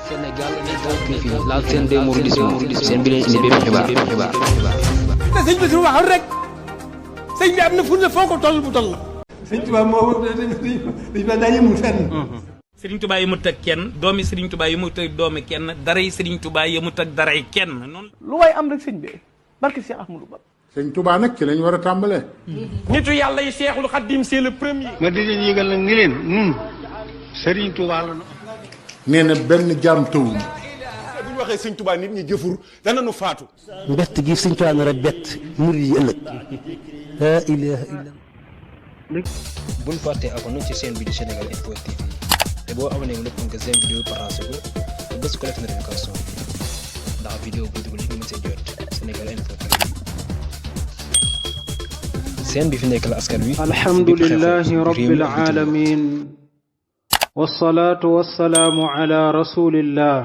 Sénégal TV la chaîne des mouridisme seen bi leen indi bépp xibaar te sëñ bi su waxal rek sëñ bi am na fu ne foo ko toll bu toll. sëñ Tuubaa moo dañ daa yëmul fenn. Sëriñ Tuubaa yi mu teg kenn doomi Sëriñ Tuubaa yi mu teg doomi kenn daray Sëriñ Tuubaa yi mu teg daray kenn noonu. lu waay am rek sëñ bi barke Cheikh Ahmadou Bamba. sëñ Tuubaa nag ci lañ war a tàmbalee. nitu yàlla yi Cheikhul Khadim c'est le premier. ma di leen yëgal nag ni leen nun Sëriñ Tuubaa la nee na benn jaam tëwum. bu ñu waxee sëñ Tuubaa nit ñi jëfur dana nu faatu. mbett gi sëñ Tuubaa nar a bett murid yi ëllëg laa ilaaha illa bul fàtte abonné ci chaîne bi di Sénégal Info TV te boo abonné wu lépp nga seen vidéo partage ko te bés ko def notification ndax vidéo bu dugg nga mën see jot Sénégal Info TV chaîne bi fi nekk la askan wi alhamdulillahi rabbil alamin والصلاة والسلام على رسول الله